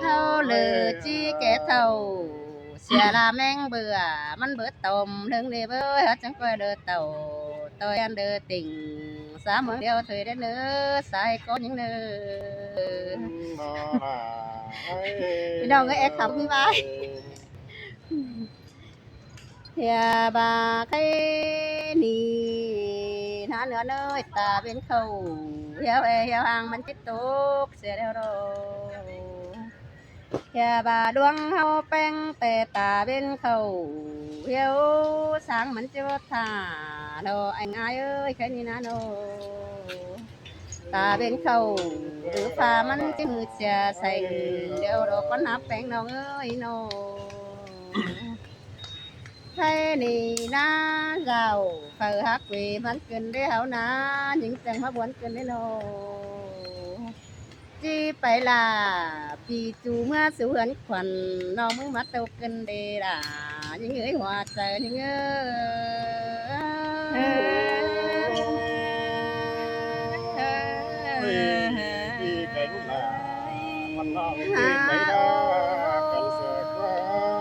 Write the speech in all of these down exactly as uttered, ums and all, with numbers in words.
Hâu lơ ꞌchí ké thảu, sia ꞌla ꞌmeng bươn ꞌmắn báu tỏm ꞌlớng ꞌlế bới, hák chắng ꞌcoi đơ tảu, ꞌtoi ăn đơ tỉnh, sa ꞌmướng điêu thuê đé ꞌnớ, sai ꞌcốn ꞌnhính ꞌnớ. ꞌPi ꞌnọng ới, ép khắm ꞌmí ꞌvái. ꞌHia ꞌva khay ꞌnị ꞌná ꞌnứa ꞌnới ta bên khảu, ꞌhiếu ê ꞌhiếu hang ꞌmắn ꞌchí tốc sia đéo đô. ꞌHia ꞌva ꞌluống ꞌháu ꞌpéng pê ta bên khảu, ꞌhiếu sáng ꞌmắn ꞌchí báu thả ꞌnọ, anh ai ơi, khay ꞌnị ꞌná ꞌnô. Ta bên khảu, ư pha ꞌmắn ꞌchí ꞌmự sia seng, điêu đô ꞌcón nả ꞌpéng ꞌnọng ới ꞌnô. Khay ꞌnị ꞌná dao, phaư hák quê ꞌmắn ꞌcứn đé ꞌháu ꞌná, ꞌnhính chắng ꞌmá buôn ꞌcứn đé ꞌnô. ꞌChí pay ꞌlạ, ꞌpi ꞌchu ꞌmứa sú ꞌhướn khuôn, ꞌnọng ꞌmứ ꞌmá tô ꞌcứn đé đa, ꞌnhính ới, hua chaư ꞌnhính ới.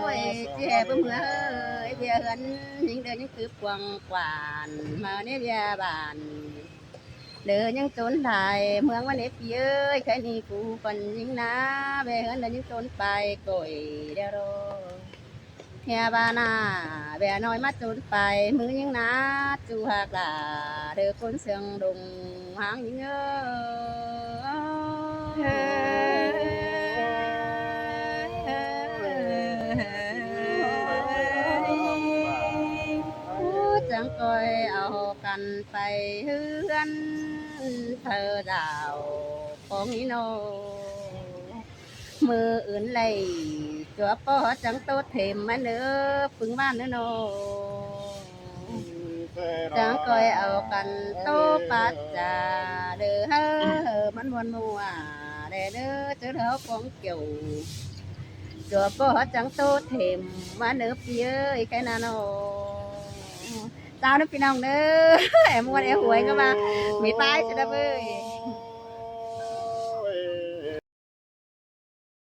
Ôi, ꞌchí ꞌhứ báu ꞌmứa ơi, ꞌviạk ꞌhướn ꞌnhính đơ ꞌnhính cứ quăng quản, ꞌmá ꞌnê ꞌviạk bản. Đơ ꞌnhính chốn lai ꞌmướng ꞌmắn ꞌnê ꞌpi ơi, khay ꞌnị ꞌcú păn ꞌnhính ꞌná, ꞌviạk ꞌhướn đơ ꞌnhính chốn pay ꞌcội đéo đô. ꞌHia ꞌva ꞌná, ꞌviạk ꞌnọi ꞌmá chốn pay ꞌmứ ꞌnhính ꞌná, ꞌchu hák ꞌlạ, đơ ꞌcốn ꞌsướng đông háng ꞌnhính ới. Ú, chắng ꞌcoi au căn pay ꞌhướn phaư dao ꞌcóng ꞌnị ꞌnô. ꞌMự ứn ꞌlạy, ꞌchua ꞌpó chắng ꞌtố thêm ꞌmắn ꞌnớ, ꞌpứng ꞌmắn ꞌnớ ꞌnô. Chắng ꞌcoi au căn ꞌtố pát cha, đơ ꞌhứ ꞌmắn ꞌmuôn ꞌmua, đe ꞌnớ, ꞌchớ ꞌháu ꞌcóng kiẻo. ꞌChua ꞌpó chắng ꞌtố thêm ꞌmắn ꞌnớ ꞌpi ơi, khay ꞌnạ ꞌnô. Chao ꞌnớ ꞌpi ꞌnọng ꞌnớ, ém ꞌmuôn ém huối ꞌcọ ꞌva, mết ꞌvái sia đa ꞌvới.